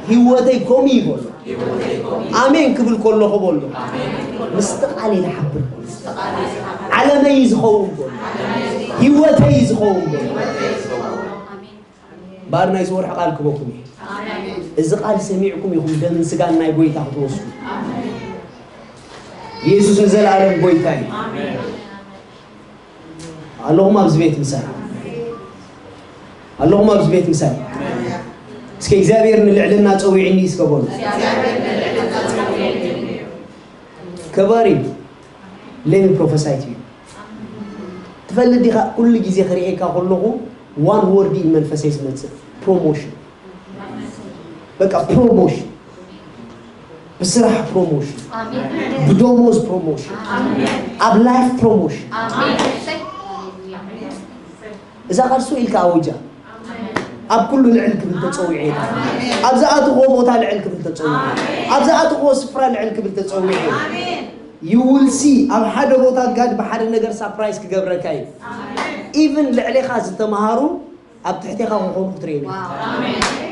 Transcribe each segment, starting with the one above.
ህይወተይ ከምኡ እዩ በሎ። ኣሜን ክብል ከለኹ በሎ፣ ምስቲ ቃል እየ ዝሓብር በሎ። ዓለመይ እዩ ዝኸውን በሎ። ህይወተይ እዩ ዝኸውን በሎ። እምበኣር ናይዚ ወርሒ ቃል ክበኩም እየ። እዚ ቃል ሰሚዕኩም ኢኹም ደምን ስጋን ናይ ጎይታ ክትወስዱ። ኢየሱስ ንዘለኣለም ጎይታ እዩ። ኣለኹም ኣብዚ ቤት ምሳይ? ኣለኹም ኣብዚ ቤት ምሳይ? እስኪ እግዚኣብሔር ንልዕልና ጸዊዕኒ እስከ በሉ። ክበር እዩ። Let me prophesy to you። ትፈልጥ ዲኻ፣ ኩሉ ግዜ ክርእየካ ከለኹ one word እዩ መንፈሰይ ዝመጽእ፣ ፕሮሞሽን። በቃ ፕሮሞሽን፣ ብስራሕ ፕሮሞሽን፣ ብደሞዝ ፕሮሞሽን፣ ኣብ ላይፍ ፕሮሞሽን። እዛ ቃል ስቕ ኢልካ ኣውጃ። ኣብ ኩሉ ልዕል ክብል ተጸዊዐ እየ። ኣብ ዝኣተኽዎ ቦታ ልዕል ክብል ተጸዊዐ እየ። ኣብ ዝኣተኽዎ ስፍራ ልዕል ክብል ተጸዊዐ እየ። You will see፣ ኣብ ሓደ ቦታ ጋድ ብሓደ ነገር ሳፕራይዝ ክገብረካ እዩ። ኢቭን ልዕሌኻ ዝተምሃሩ ኣብ ትሕቴኻ ክኾኑ ክትርእየኒ።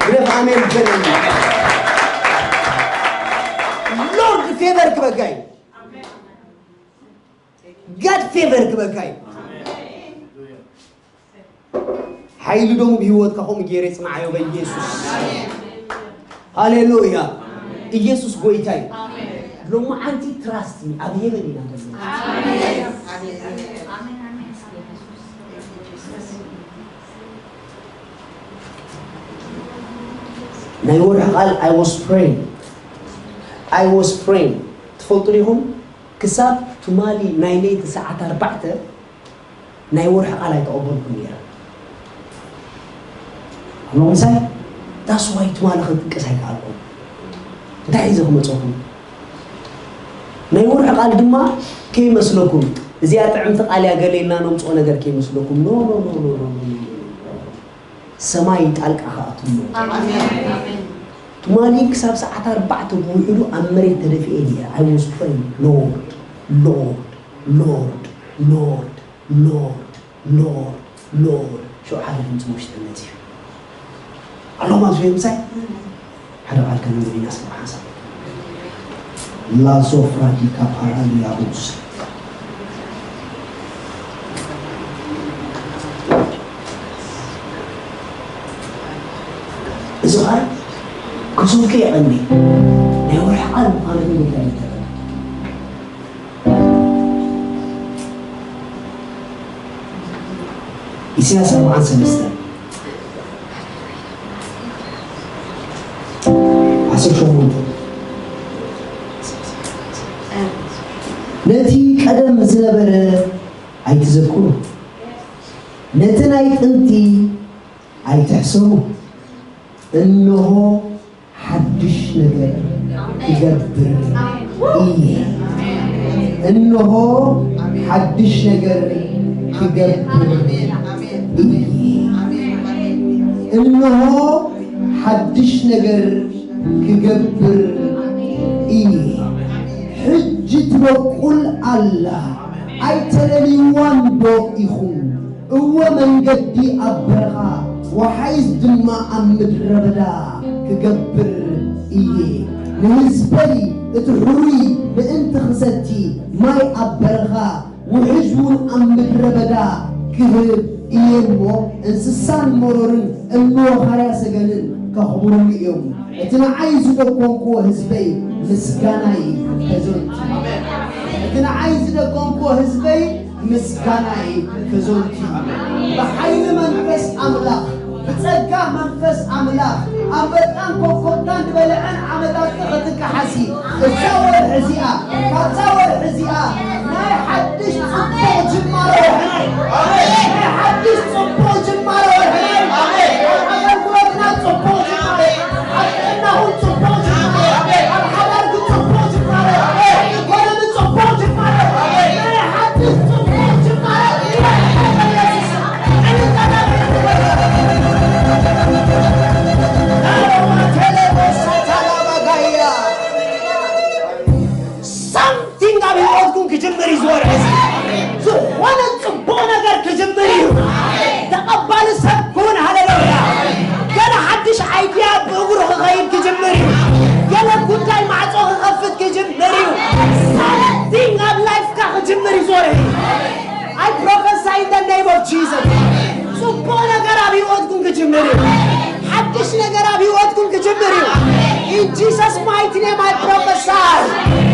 ግደፍ ኣሜን በለኒ። ሎርድ ፌቨር ክበካ እዩ። ጋድ ፌቨር ክበካ እዩ። ሓይሊ ደሙ ብህይወትካ ከምኡ ገይረ ጽንዓዮ በኢየሱስ። ሃሌሉያ። ኢየሱስ ጎይታ እዩ። ሎማዓንቲ ትራስት ሚ ኣብ ሄቨን ኢና ዘለና። ናይ ወርሒ ቃል I was praying. I was praying። ትፈልጡ ዲኹም? ክሳብ ትማሊ ናይ ለይቲ ሰዓት ኣርባዕተ ናይ ወርሒ ቃል ኣይተቐበልኩን ነይረ። ኣሎምሳይ that's why ትማሊ ክጥቅስ ኣይከኣልኩም። እንታይ ሒዘ ክመፀኩም? ናይ ወርሒ ቃል ድማ ከይመስለኩም፣ እዚኣ ጥዕምቲ ቃል እያ ገለ ኢልና ነምፅኦ ነገር ከይመስለኩም። ኖ ኖ ኖ ኖ ኖ ኖ ኖ። ሰማይ ጣልቃ ክኣቱ ኣለዎ። ትማሊ ክሳብ ሰዓት ኣርባዕተ ብውሕዱ ኣብ መሬት ተደፊኤ ነይረ። I was praying, Lord, Lord, Lord, Lord, Lord, Lord, ሸውዓተ ድምፂ ውሽጢ መፂኡ። ኣሎም ኣብዚ ምሳይ ሓደ ቃል ከነንብብ ኢና ስለ ሓንሳብ። ላዞፍራ ዲካ ፓራሊያቡስ። እዚ ቃል ክሱብከ የቐኒ ናይ ወርሒ ቃል ምዃኑ ግን ይፈልጥ። ኢሳያስ ኣርብዓን ሰለስተን ዓሰርተ ሸሞንተ፣ ነቲ ቀደም ዝነበረ ኣይትዘክሩ፣ ነቲ ናይ ጥንቲ ኣይትሕሰቡ፣ እንሆ ሓድሽ ነገር ክገብር እየ። እንሆ ሓድሽ ነገር ክገብር እየ። እንሆ ሓድሽ ነገር ክገብር እየ። ሕጂ ትበቁል ኣላ፣ ኣይተለልይዋን ዶ ኢኹም? እወ፣ መንገዲ ኣብ በረኻ፣ ወሓይዝ ድማ ኣብ ምድረ በዳ ክገብር እየ። ንህዝበይ እቲ ሕሩይ ምእንቲ ክሰቲ ማይ ኣብ በረኻ፣ ውሕጅ እውን ኣብ ምድረ በዳ ክህብ እየ እሞ፣ እንስሳን መሮርን እምኒ ወኻርያ ሰገንን ከኽብሩሉ እዮም። እቲ ንዓይ ዝደጎምክዎ ህዝበይ ምስጋናይ ከዘንቱ። እቲ ንዓይ ዝደጎምክዎ ህዝበይ ምስጋናይ ከዘንቱ። ብሓይሊ መንፈስ ኣምላኽ፣ ብጸጋ መንፈስ ኣምላኽ፣ ኣንበጣን ኮኮብታን ዝበልዐን ዓመታት ክትከሓሲ፣ እዛ ወርሒ እዚኣ፣ ካብዛ ወርሒ እዚኣ ናይ ሓድሽ ጽቡቕ ጅማሮ ወርሒ። ናይ ሓድሽ ጽቡቕ ጅማሮ ወርሒ። ኣብ ኣገልግሎትና ጽቡቕ ጅማሮ፣ ኣብ ጥዕናኹም ጽቡቕ ጅማሮ፣ ኣብ ሓዳርኩም ጽቡቕ ጅማሮ፣ ኣብ ኢኮኖሚ ጽቡቕ ጅማሮ፣ ናይ ሓድሽ ጽቡቕ ጅማሮ። Something ኣብ ህይወትኩም ክጅምር እዩ ዝወርሒ እዚ። ዝኾነ ጽቡቕ ነገር ክጅምር ጽቡቕ ነገር ኣብ ህይወትኩም ክጅምር እዩ። ሓድሽ ነገር ኣብ ህይወትኩም ክጅምር እዩ። In Jesus' mighty name I prophesy.